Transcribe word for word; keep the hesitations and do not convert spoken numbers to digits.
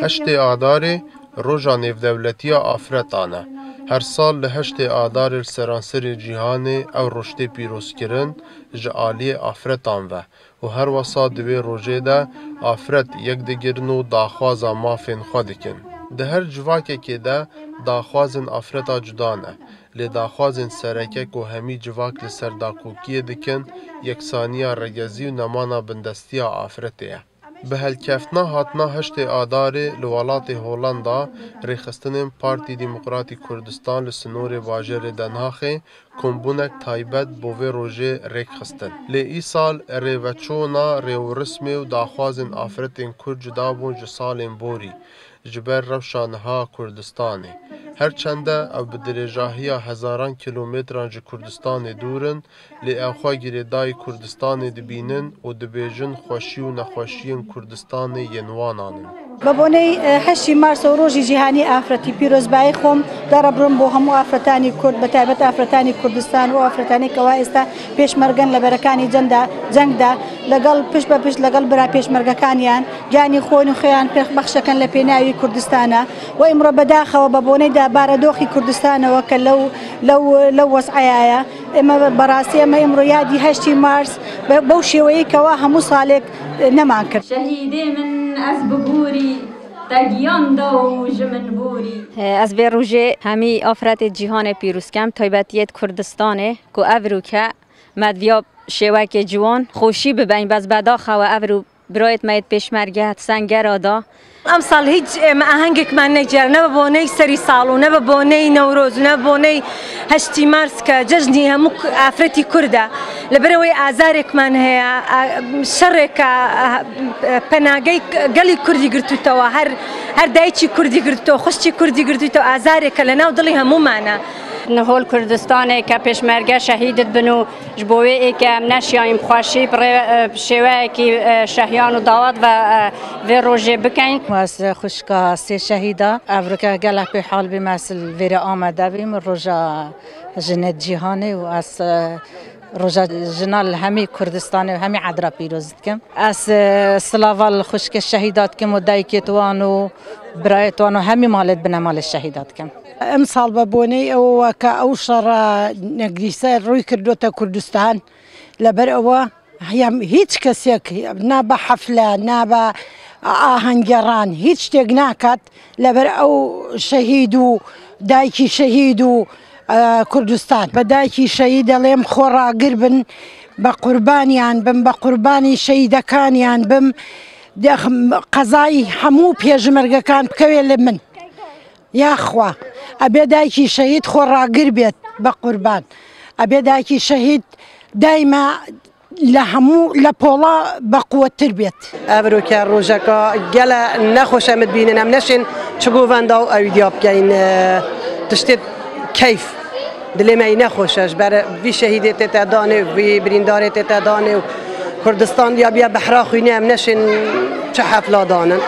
Heştê Adarê roja nêvdewletiya afretan e. Her sal li heştê Adarê li seranserê cîhanê ew roj tê pîrozkirin ji aliyê afretan ve û her wesa di wê rojê de afret yek digirin û daxwaza mafên xwe dikin. Di her civakekê de daxwazên afreta cuda ne, lê daxwazên sereke ku hemî civak li ser dakokiyê dikin, yeksaniya regezî û nemana bindestiya afretê ye. Bi helkeftina hatina heştê Adarê li welatê Holanda rêxistinên Partî Demokratîk Kurdistan li sinorê bajarê Denhaxê kombûnek taybet bo vê rojê rêk xistin. Lê îsal rêveçûna rêwrismê û daxwazên afretên Kurd cuda bûn ji salên borî, ji ber rewşa niha Kurdistanê. Her çende ew bi dirêjahiya hezaran kîlometran ji Kurdistanê dûr in, lê ew xwe girêdayî Kurdistanê dibînin û dibêjin xweşî û nexweşiyên Kurdistanê yên wanan in. بە بۆنەی، ئە، هەشتی مارس و ڕۆژی جیهانی ئافرەتی پیرۆزبایی خۆم دەڕەبڕم بۆ هەموو ئافرەتانی کورد، بە تایبەت ئافرەتانی کوردستان و ئافرەتانی کەوا ئێستا پێشمەرگەن لە بەرەکانی جەندا، جەنگدا، لەگەڵ پشت بە پشت لەگەڵ برا پێشمەرگەکانیان گیانی خۆن و خۆیان پێ بەخشەکەن لە پێناوی کوردستانە. و ئیمڕۆ بەداخەوە بە بۆنەی دا بارەدۆخی کوردستانەوە کە لەو، لەو، لەو وەزعەیە. ئێمە بەڕاستی ئێمە ئیمڕۆ یادی هەشتی مارس بە، بەو شێوەیە کەوا هەموو ساڵێک نەمان کرد. شەهیدێ من ئەز ببووری، تە گیان دا و ژ من بووری. Ez vê rojê hemî afretê cîhanê pîroz kem, taybetiyê Kurdistanê ku evroke me diya şêwekê ciwan xweşî bibeyn, bes bedaxewe evro birayêt me yêt pêşmerge het sengera da. ئەم ساڵ هیچ ئێمە ئاهەنگێکمان نەگێڕ، نە بە بۆنەی سەری ساڵ و نە بە بۆنەی نەورۆز و نە بۆنەی هەشتی مارس کە جەژنی هەموو ئافرەتی کوردە. لەبەرەوەی ئازارێکمان هەیە، ئا-، شەڕێکە، ئا-، پەناگەی گەلی کوردی گرتوتەوە، هەر، هەر دایکی کوردی گرتوتەوە، خوشکی کوردی گرتوتەوە، ئازارێکە لە ناو دڵی هەمومانە. Nihol Kurdistanê ke pêşmerge şehîd dibin û ji bo wê ê ke em neşiyayîn bi xweşî, bi rê, e, bi şêweyekî, e, şehiyan û dawet ve, e, vê rojê bikeyn. Ez xwişka sê şehîda, evroke gelek pê hal bîm, ez li vêrê amade bîm, roja jinê cîhanê û ez, e, roja jina li hemî Kurdistanê û hemî edra pîroz dikim. Ez, e, silava li xwişkê şehîda dikim û dayikê wan û birayê wan û hemî malê binemalê şehîda dikim. ئەمساڵ بە بۆنەی ئەوەوە کە ئەو شەڕە نەگریسە ڕووی کردوتە کوردستان، لەبەر ئەوە هەم هیچ کەسێک نا بە حەفلە، نا بە ئاهەنگێڕان، هیچ شتێک ناکات لەبەر ئەو شەهید و دایکی شەهید و، ئە، کوردستان. بە دایکی شەهید دەڵێم خۆ ڕاگر بن، بە قوربانیان بم، بە قوربانی شەهیدەکانیان بم. دەخ-، قەزای هەموو پێشمەرگەکان بکەوێ لە من. یاخوا، ئەبێ دایکی شەهید خۆ ڕاگر بێت بە قوربان. ئەبێ دایکی شەهید دایمە لە هەموو، لە پۆڵا بە قووەتر بێت. Evroke rojeka gele nexweş em dibînin, em neşên çi govenda û ewîdiya bikeyn, e, tiştê keyf. Dilê me yî nexweş e, ji ber vî şehîdê tête danê û vî birîndarê tête danê û Kurdistan ya biya behra xwînê, em neşên çi hefla danin.